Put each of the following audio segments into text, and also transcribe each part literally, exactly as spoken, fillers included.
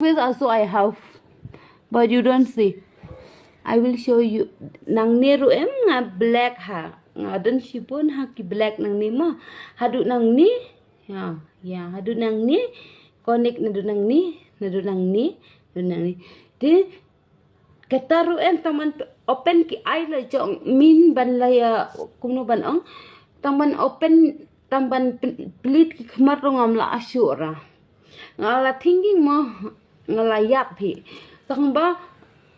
This also I have, but you don't see. I will show you. Nangne ruh em nga black ha. Nga don shibun ha ki black nangne ma. Haduh nangne. Ya, ya, haduh nangne. Connect naduh nangne, naduh nangne, naduh nangne. Te kata ruh em tang ban open ki eye la jong min ban la ïa kumno ban ong. Tang ban open, tang ban pl-, plit ki khmat ruh ngam la asuk ra. Nga la thinking mo, nga la ïap hi. Tang ba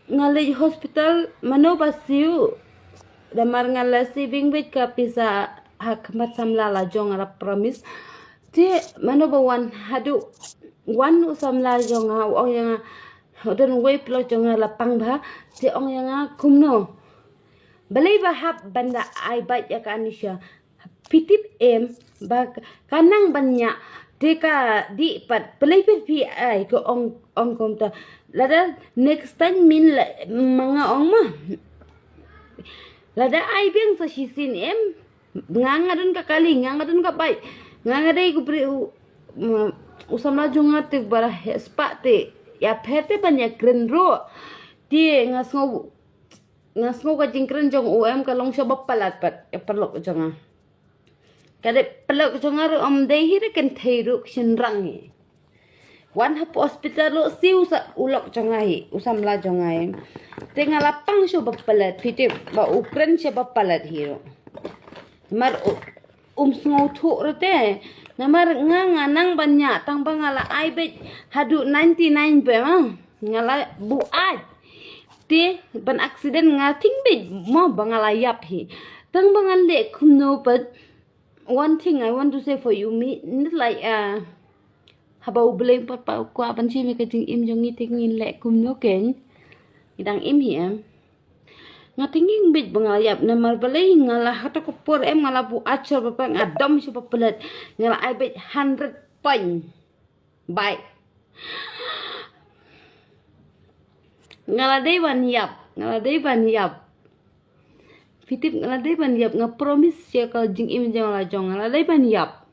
nga leit hospital mano ba siew. Namar nga la saving beit ka pisa ha khmat samla la jong nga la promise. Te mano ba wan haduh wan u samla jong nga u ong ïa nga, u don wei paralok jong nga la pang bha. Te ong ïa nga kumno. Balei ba hap ban da ai beit ïa ka Anisha. Phi tip em ba ka nang ban ñiah te ka dih pat, balei phi ai, ka ong, ong kumta. Lada next time min la ma nga ong ma. Lada ai biang sa shisien em. Nga nga don ka kali, nga nga don ka bike. Nga nga dei ku bri u, u samla jong nga te bara heh spah te ïapher te ban ïakren ruh. Te nga sngew, nga sngew ka jingkren jong u em ka long sha ba palat pat ïa paralok jong nga. Ka dei paralok jong nga ruh ym dei hi re, kynthei ruh shynrang hi. Wan hapoh hospital ruh siew sa u lok jong nga hi, u samla jong nga hi. Te nga la pang sha ba palat, phi tip ba u kren sha ba palat hi ruh. Mar u, um sngewthuh ruh te. Namar nga nga nang ban ñiah tang ba nga la ai beit haduh ninety nine pe ma. Nga la buaid. Te ban accident nga thingbeit mo ba nga la ïap hi. Tang ba ngan leh kumno pat. One thing I want to say for you, mi, not like, uh, haba U Blei pat pat u kwah ban shim ïa ka jingim jong ngi te ngin leh kumno kein. Ngi dang im hi em. Nga thingbeit ba nga la ïap namar balei nga la ha kato ka por em nga la buaid sha ba palat, nga dom sha ba palat, nga la ai beit hundred point. Bye. Nga la dei ban ïap, nga la dei ban ïap. Phi tip nga la dei ban ïap, nga promise ïa ka jingim jong la jong, nga la dei ban ïap.